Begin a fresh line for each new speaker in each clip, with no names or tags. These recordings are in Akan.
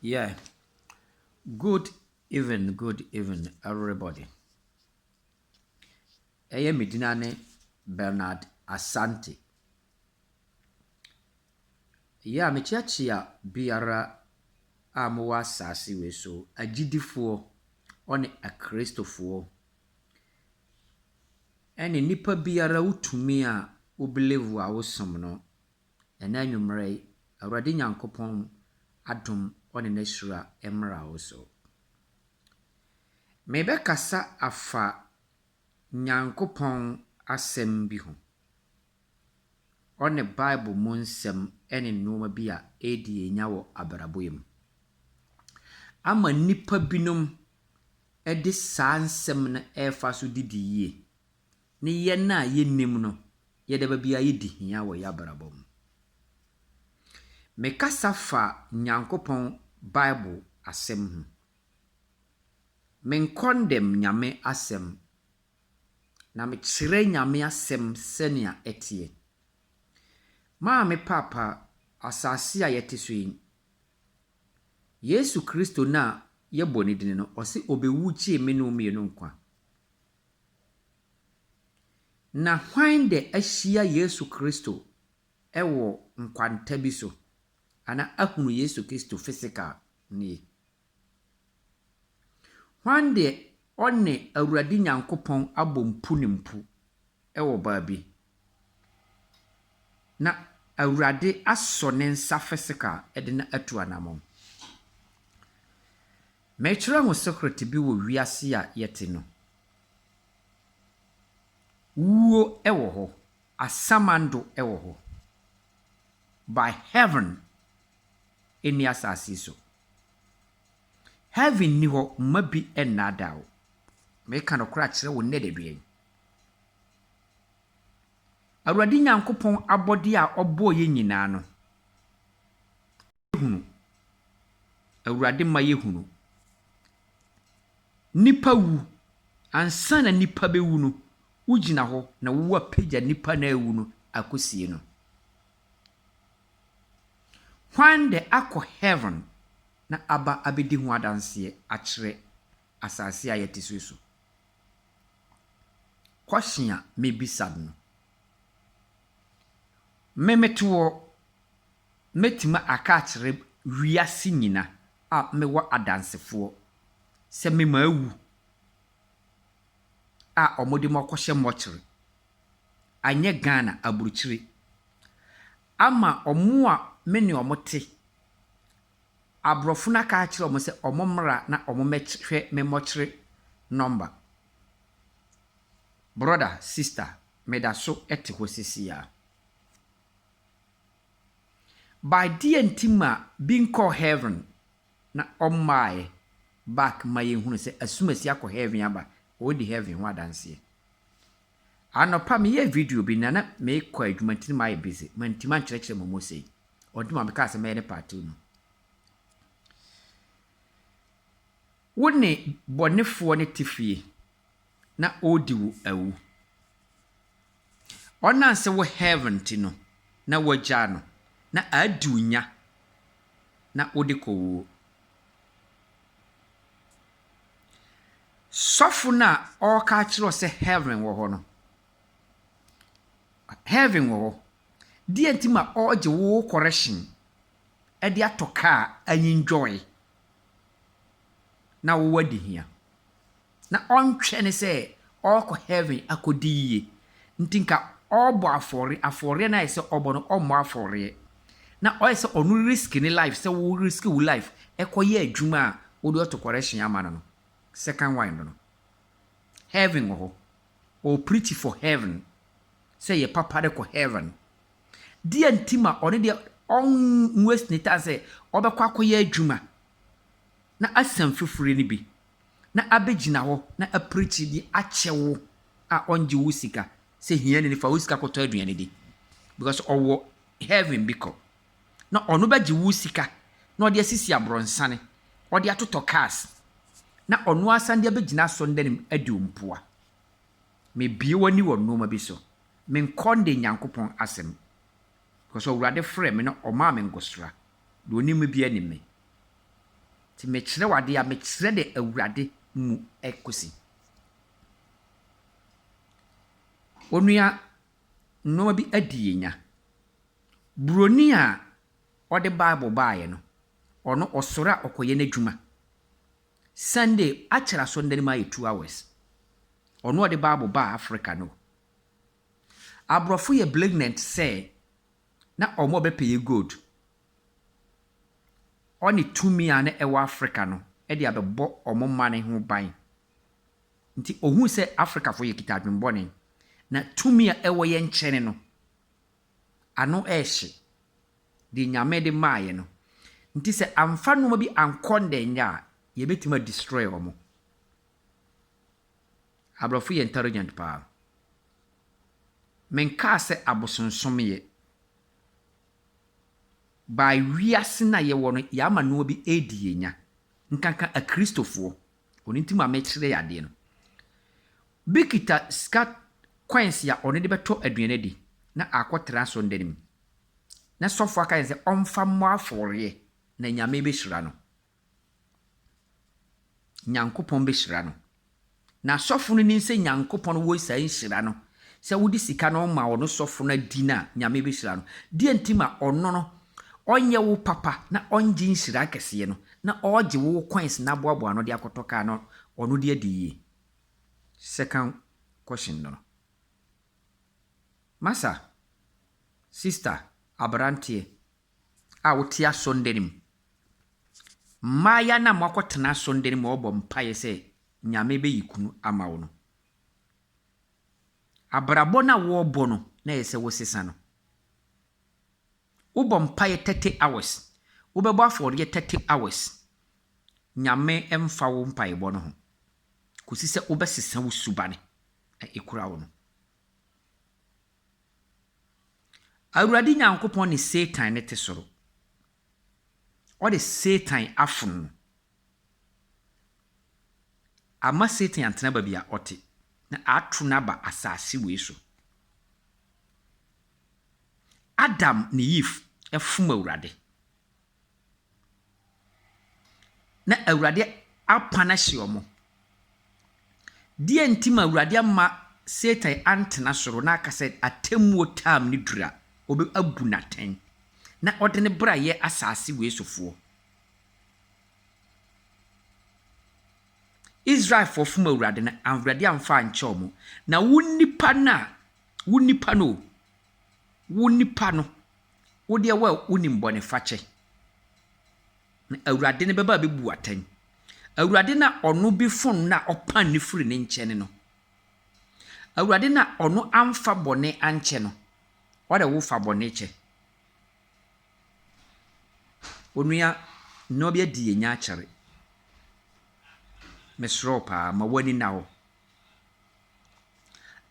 Yeah, good evening, everybody. Ɛyɛ me din ne Bernard Asante. Yeah, mekyeakyea biara a mowɔ asase wei so, agyidifoɔ ɔne akristofoɔ, ɛne nnipa biara wotumi a wo believe a wosom no. Ɛnɛ anwummerɛ yi, Awurade Nyankopɔn adom ɔne n'ahyira mmra wo so. Mebɛkasa afa Nyankopɔn asɛm bi ho. Ɔne Bible mu nsɛm ne nneɛma bi a ɛredi yɛn nya wɔ abrabɔ yi mu. Ama nnipa binom de saa nsɛm no ɛrefa so didi yie. Ne yɛn a yɛnnim no, yɛde ba biara yɛdi hia wɔ yɛn abrabɔ mu. Mekasa fa Nyankopɔn Bible asɛm ho. Mencondemn Nyame asɛm, na mekyerɛ Nyame asɛm sɛnea ɛteɛ. Maame paapa, asase a yɛte so yi, Yesu Kristo no a yɛbɔ ne din no, ɔse ɔbɛwu gyee me ne wo mmienu nkwa. Na hwan de ahyia Yesu Kristo ɛwɔ nkwanta bi so anaa ahunu Yesu Kristo physical nie? Hwan de ɔne Awurade Nyankopɔn abɔ mpu ne mpu ɛwɔ baabi na Awurade asɔ ne nsa physical de no atu anammɔn? Mekyerɛ ho secret bi wɔ wiase a yɛte no. Wuo wɔ hɔ, asamando wɔ hɔ. But heaven nni asase yi so. Heaven nni hɔ, mma bi nnaadaa wo. Meka nokorɛ akyerɛ wo nnɛ da yi. Awurade Nyankopɔn abɔdeɛ a ɔbɔɔ yɛn nyinaa no, yɛhunu. Awurade ma yɛhunu. Nipa wu. Ansa na nipa bɛwu no, wogyina hɔ na wo apagya nipa no awu no akɔsie no. Hwan de akɔ heaven na aba abɛdi ho adanseɛ akyerɛ asase a yɛte so yi so? Question a mebisa no. Me mete hɔ, mɛtumi aka akyerɛ wiase nyina a mewɔ adansefoɔ sɛ me mawu a wɔde me akɔhyɛ mortuary. Anyɛ Ghana, aburokyire. Ama ɔmo a me ne ɔmo te, aborɔfo no aka akyerɛ ɔmo sɛ ɔmo mmra na ɔmo mmɛhwɛ me mortuary number. Brother, sister, meda so te hɔ seesei ara. But deɛ nti ma bi nkɔɔ heaven na ɔmmaeɛ back ma yɛhunu sɛ asumasi akɔ heaven aba, ɔredi heaven ho adanseɛ. Anɔpa meyɛɛ video bi na na merekɔ adwuma nti na mayɛ busy. Mantumi ankyerɛkyerɛ mo mu sei. Ɔnti ma mekaa sɛ mɛyɛ ne part two no. Wo ne bɔnefoɔ no te fie na ɔredi wo awu. Ɔnam sɛ wo heaven ti no, na woagyaa no na adi wo nya na wode kɔ wuo. Sɔfo no a ɔreka akyerɛ wo sɛ heaven wɔ hɔ no, heaven wɔ hɔ. Deɛ nti ma ɔregye wo collection de atɔ kaa enjoy na wowɔ adi hia. Na ɔntwɛne sɛ ɔrekɔ heaven akɔdi yie. Nti nka ɔrebɔ afɔre, afɔreɛ no ayɛ sɛ ɔbɔ no, ɔmmɔ afɔreɛ. Na ɔyɛ sɛ ɔno risk ne life sɛ wo risk wo life ɛkɔyɛ adwuma a wode ɔto collection ama no no. Second one no no. Heaven wɔ hɔ. Ɔpreach for heaven. Sɛ yɛ papa de kɔ heaven. Deɛ nti ma ɔno deɛ ɔnwaste ne time sɛ ɔbɛkɔ akɔyɛ adwuma na asam fifire no bi na abɛgyina hɔ na apreach de akyɛ wo a ɔngye wo sika sɛ hia ne fa wo sika kɔtɔ aduane di because ɔwɔ heaven bi kɔ na ɔno bɛgye wo sika na ɔde asisi aborɔnsane, ɔde atotɔ cars na ɔno asan de abɛgyina asɔredan mu adi wo mpoa. Mebue w'ani wɔ nneɛma bi so. Mencondemn Nyankopɔn asɛm because Awurade frɛ me na ɔmaa me ngosra. Deɛ onim me biara nim me. Nti mekyerɛ wo adeɛ a, mekyerɛ deɛ Awurade mu ɛkɔsi. Onua, nnoɔma bi adi yɛn nya. Buroni a ɔde Bible baeɛ no, ɔno ɔsɔre a ɔkɔyɛ n'adwuma. Sunday, akyerɛ asɔre no mu ayɛ 2 hours. Ɔno ɔde Bible baa Africa no. Aborɔfo yɛ brilliant sɛ na ɔmo a ɔbɛpɛ yɛ gold. Ɔne tumi a na ɛwɔ Africa no ɛde abɛbɔ ɔmo mma ho ban. Nti ohuu sɛ Africafoɔ yɛ kita adwembɔne. Na tumi a ɛwɔ yɛn nkyɛn no, ano ɛɛhye. Deɛ Nyame de maayɛ no. Nti sɛ amfa nneɛma bi ankɔ ndɛnyɛ a, yɛbɛtumi adestroy ɔmo. Aborɔfo yɛ intelligent paa. Menkaa sɛ abosonsom yɛ. By wiase no a yɛwɔ no, yɛama nneɛma bi ɛredi yɛn nya. Nkanka Akristofoɔ. Ɔno nti ma mekyerɛ yɛ adeɛ no. Bi kita sika coins a ɔno de bɛtɔ aduane adi na akɔtena asɔredan no mu. Na sɔfo aka yɛn sɛ ɔmfa mmɔ afɔreɛ na Nyame bɛhyira no. Nyankopɔn bɛhyira no. Na sɔfo no nim sɛ Nyankopɔn wɔ saa nhyira no. Sɛ wode sika no ma ɔno sɔfo no adi no a, Nyame bɛhyira no. Deɛ nti ma ɔno no, ɔnyɛ wo papa na ɔngye nhyira kɛseɛ no, na ɔregye wo coins na aboaboa no de akɔtɔ kaa no, ɔno de adi yie. Second question no. Masa, sister, aberanteɛ a wote asɔredan mu. Mmaayea no a moakɔtena asɔredan mu a wɔbɔ mpaeɛ sɛ Nyame bɛyi kunu ama wo no. Abrabɔ no a wɔrebɔ no na ɛyɛ sɛ wosesa no. Wobɔ mpaeɛ 30 hours. Wobɛbɔ afɔreɛ 30 hours. Nyame mfa wo mpaebɔ no ho. Kɔsi sɛ wobɛsesa wo subane a ɛkura wo no. Awurade Nyankopɔn ne Satan ne te soro. Ɔde Satan afono no. Ama Satan antena baabi a ɔte na ato no aba asase wei so. Adam ne Eve fom Awurade. Na Awurade apan ahye wɔn. Deɛ nti ma Awurade ama Satan antena soro na aka sɛ atemmuo time no duru a, ɔbɛ abu n'atɛn na ɔde ne bra yɛ asase wei sofoɔ. Israelfoɔ fom Awurade no, Awurade amfa ankyɛ wɔn. Na wo nipa no a, wo nipa no o, wo nipa no, wo deɛ wo a wonim bɔnefakyɛ. Na Awurade no bɛba abɛbu atɛn. Awurade no a ɔno bi fom no a ɔpan ne firi ne nkyɛn no. Awurade no a ɔno amfa bɔne ankyɛ no, ɔde wo fa bɔne kyɛ. Onua, nneɛma bi adi yɛn nya akyɛre. Mesrɛ wo paa, ma w'ani nna hɔ.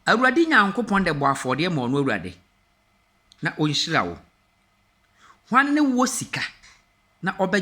Awurade Nyankopɔn de bɔ afɔdeɛ ma ɔno Awurade na ɔnhyira wo. Hwan ne wɔ sika na ɔbɛ